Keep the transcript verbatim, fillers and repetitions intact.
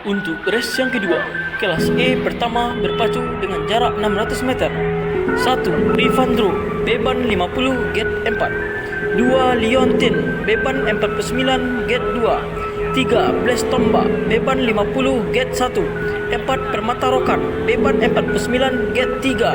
Untuk race yang kedua, kelas E pertama berpacu dengan jarak enam ratus meter. Satu, Rivandro, beban lima puluh, gate empat. Dua, Leontin, beban empat puluh sembilan, gate dua. Tiga, Blaze Tombak, beban lima puluh, gate satu. Empat, Permata Rokan, beban empat puluh sembilan, gate tiga.